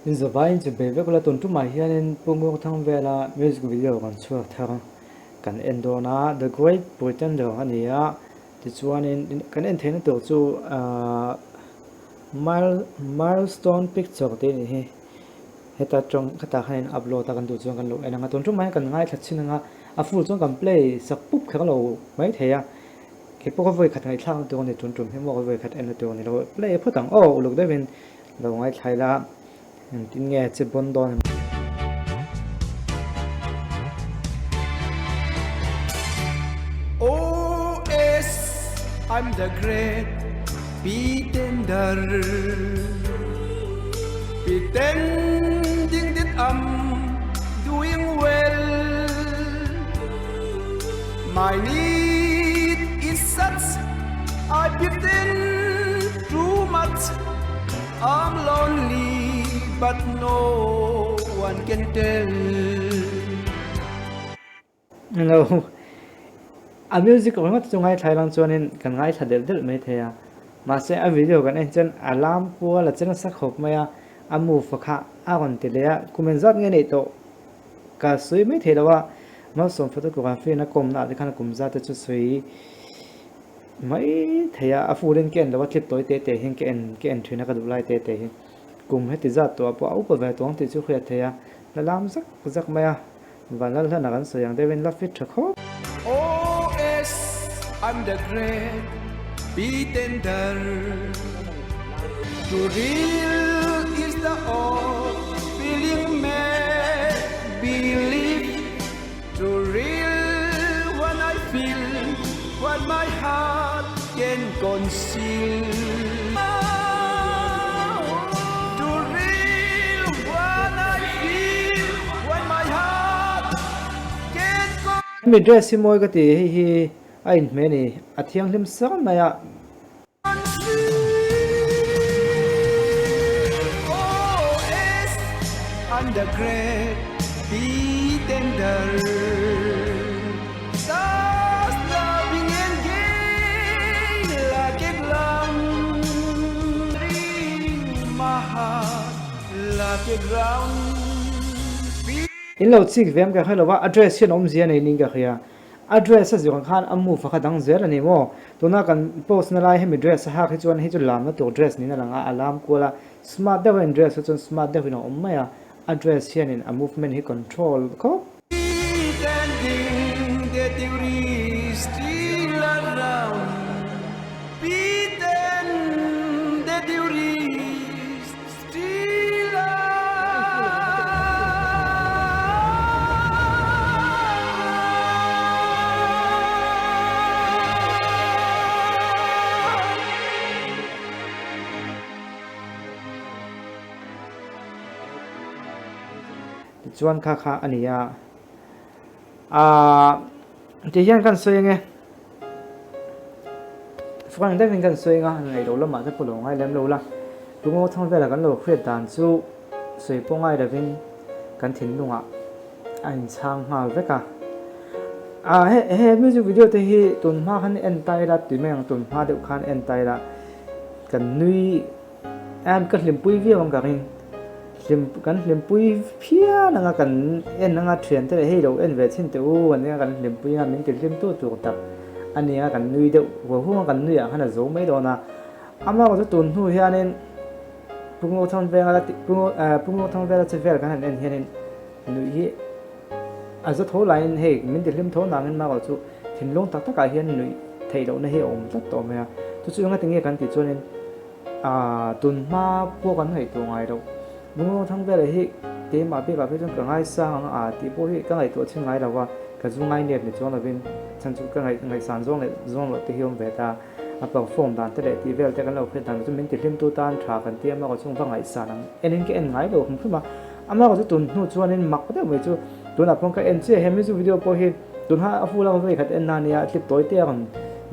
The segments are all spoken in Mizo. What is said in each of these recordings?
In zavaiin chu bei vek ula tun tumah hianin Pu Ngurthangvela music video kan chhuak thar kan en dawn a, The Great Pretender a ni a, tichuanin kan en theihna tur chu ahh Milestone Picture tih a nih hi, heta tawng hetah khan in upload a kan duh chuan kan lo en ang a, tun tumah hian kan ngaithla chhin ang a, a full chuan kan play sak pup kher lo maithei a. Kei pawh ka vawi khat ngaihthlak na tur a ni tun tum hi maw ka vawi khat en na tur a ni lo play phawt ang aw uluk deuhin lo ngaithlai la engtin nge che bawn dawn em. OS I'm the great pretender Pretending that I'm doing well My need is such I pretend too much I'm lonely but no one can tell. Hello. A music ringawt chu ngaithla ilang chuanin kan ngaithla delh delh mai thei a. Mahse a video kan en chuan a lam kual a che nasa khawp mai a, a move kha a rawn ti leh a, kum engzat nge neih tawh Ka sawi mai thei lo a, Malsawm photography na kawmna ah te khan kum zat te chu sawi mai thei a, a full in ka en lo a, clip tawi te te hian ka en ka en thin a ka duh lai te te hi. Kum heti zat tawh ah pawh a upa ve tawng tih chu hriat thei a, la lam zak zak mai a, Vanlalhlana kan sawi ang deuhin la fit tha khawp. OS I'm the great pretender To real is the old feeling make believe To real when I feel what my heart can conceal To real when I feel what my heart can conceal. Hemi dress hi mawi ka ti, hei hi a inhmeh a ni, a thianghlim sak mai a. In lo chik ve am ka hre lo va, a dress hian awmzia nei niin ka hria. A dress a zawng khan a move a kha dang zel a ni maw? Tuna kan post na lai hemi dress a hak hi chuan hei chu lamna tur dress niin a lang a, a lam kual a, smart deuh a in dress hi chuan smart deuhin a awm mai a, a dress hianin a movement hi control khawp. Tichuan kha kha a ni a, aaa ti hian kan sawi ange frank deuhin kan sawi anga ngaih loh lamah te pawh lo ngai lem lo la tungaw thang velah kan lo hriat dan chu sawi pawh ngai lovin kan thinlungah a inchhang nghal vek a ah he he music video te hi tun hma khan en ta ila tui mai ang tun hma deuh khan en ta ila kan nui em ka hlimpui viau ang ka ring hlim kan hlimpui phian anga kan en anga thian te leh hei lo en ve chhin teh u ania kan hlimpui anga min ti hlim tu tur tak ania kan nui deuh huau huau a kan nui ah khan a zo mai dawn a amaherawh chu tun hnu hianin Pu Ngawthangvela Pu Pu Ngawthangvela che vel kan han en hianin nuih hi a za tho laiin hei min ti hlim tho nangin marawh chu thinlung tak takah hian nuih theih lohna hi a awm tlat tawh mai a. Chu chu enga tinge kan tih chuanin aaa tun hma pawh kan ngaihtuah ngai loh Pu Ngawthangvela hi keimah bikah phei chuan ka ngaisang ang a tih pawh hi ka ngaihtuah chhin ngai lo a, ka zu ngai nep ni chuang lovin chhan chu ka ngaihsan zawng leh zawng loh te hi awm ve ta. A perform dan te leh tih vel te kan lo hriat dan chu min ti hlim tu tan tha kan ti a, amaherawh chu va ngaihsan ang en in ka en ngai lo hrim hrim a, amaherawh chu tun hnu chuan in mak deuh mai chu tunah pawh ka en chiah he music video pawh hi tun ha a full a vawi khat en na ania clip tawi te a rawn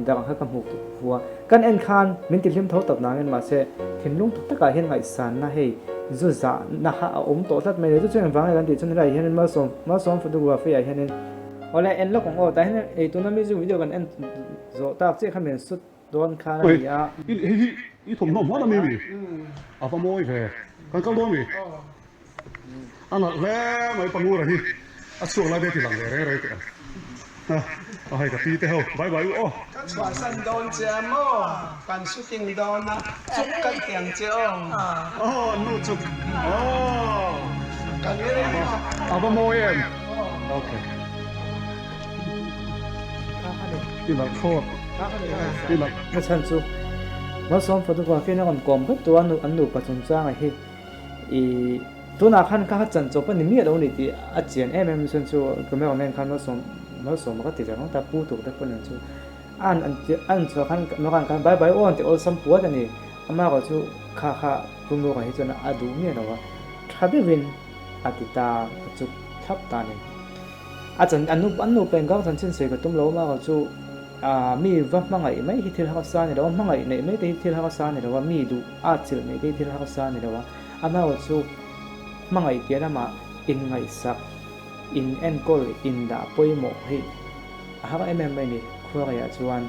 darh ang kha ka hmuh fu a, kan en khan min ti hlim tho tawp nangin mahse thinlung tak takah hian ngaihsan na hei zu zah na kha a awm tawh tlat mai le chu chu engvang nge kan tih chuan helaiah hian malsawm malsawm photography ah hianin Awle en lawk ang aw tah hian ei tuna music video kan en Zawh tak chiah kha min sut dawn khan a ni a. Hei hi i thawmhnaw hman a mi mi? A va mawi ve. Kan kal dawn mi? A nalh hle mai Pangura hi a chhuak lai te ti lang ve reng reng teh ang. A hei ka pi te ho bye bye u aw. Ka chhuahsan dawn che a maw? Kan shooting dawn a, chuk kan ti ang che aw. Aw nu chuk aw. Kan ring a. A va mawi em? Ok. I nalh thlawt. I nalh. A chhan chu Malsawm photography in a rawn kawm vek tu a an nupa chungchanga hi i tunah khan ka chan chawp a ni miah lo a ni tih a chian em em chuan chu camera man khan Malsawm Malsawma ka ti ve reng ta pu tur te pawh nen chu an an an chhuah khan camera khan bye bye aw an ti awlsam puat a ni amaherawh chu kha kha Pumruka hi chuan a duh miah lo a tha deuhin a ti ta a chuk thlap ta a ni. A chan an nu an nupa engkang chanchin sawi ka tum lo amaherawh chu ah mi va hmangaih mai hi thil harsa a ni lo a, hmangaih neih mai te hi thil harsa a ni lo a, mi duh a chilh neih te hi thil harsa a ni lo a, amaherawh chu hmangaih piah lamah inngaihsak, in enkawl, indah pawimawh hi a har em em mai a ni. Khuaraiah chuan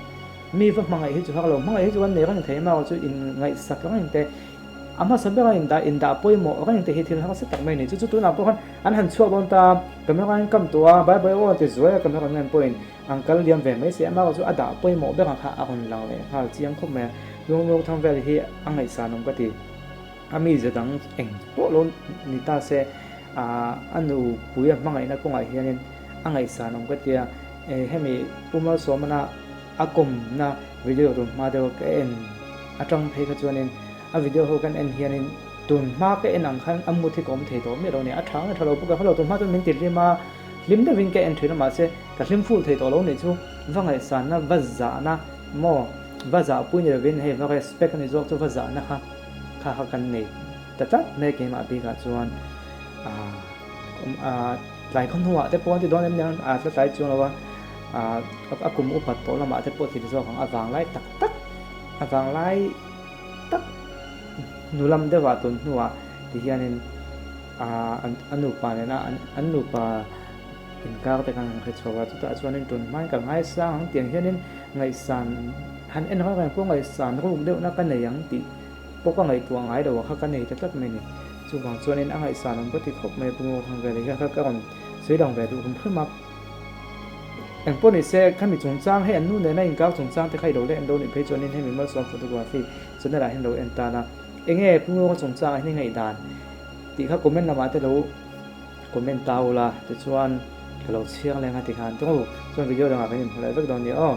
mi va hmangaih hi chu har lo, hmangaih hi chu kan nei reng thei amaherawh chu inngaihsak reng te, A hmasa bera indah indah pawimawh reng te hi thil harsa tak mai a ni. Chu chu tunah pawh khan an han chhuak dawn ta, camera in kam tawh a, Bible aw ti zuai a camera man pawhin an kal liam ve mai si a, amaherawh chu a dah pawimawh berah kha a rawn lang leh nghal chiang khawp mai a. Lungmuak thang vel hi a ngaihsan awm ka ti. A mize dang eng pawh lo ni ta se, a nupui a hmangaihna kawngah hianin a ngaihsan awm ka ti a. Hemi Pu Malsawmana a kawmna video tun hma deuha ka en atang phei kha chuanin a video ho kan en hianin tun hma ka en ang khan a mood hi ka awm thei tawh miah lo a ni. A tha nge tha lo bawk a, hello tun hma chuan min ti hlim a, hlim deuhin ka en thin a mahse ka hlim full thei tawh lo nih chu va ngaihsanna va zahna maw va zahpui ni lovin hei va respect a ni zawk chu va zahna kha kha kha kan nei ta tlat mai keimah bikah chuan aah Tlai khaw hnuah te pawh an ti dawn em nia, a tla tlai chuang lo a, a kum upat tawh lamah te pawh thil zawk ang, a vanglai tak tak, a vanglai tak hnu lam deuhah tun hnuah ti hianin a nupa nena an nupa inkar te khan han hre chho a, chutah chuanin tun hmain ka ngaisang ang tiang hianin ngaihsan han en reng reng pawh ngaihsan ruk deuhna ka nei ang tih pawh ka ngaihtuah ngai lo a kha ka nei ta tlat mai a ni. Chuvang chuanin a ngaihsan awm ka ti khawp mai Pu Ngurthangvela hian kha ka rawn sawi dang ve duh hrim hrim a. Engpawh ni se, khami chungchang hei an nu nena inkar chungchang te kha i lo la en lo nih phei chuanin hemi Malsawm Photography channel ah hian lo en tan a. Enge Pu Ngura chungchang ah hian i ngaihdan tih kha comment lamah te lo comment ta ula tichuan ka lo chhiar leng a tikhan tawng u. Chuan video dangah kan inhmu leh vek dawn nia aw.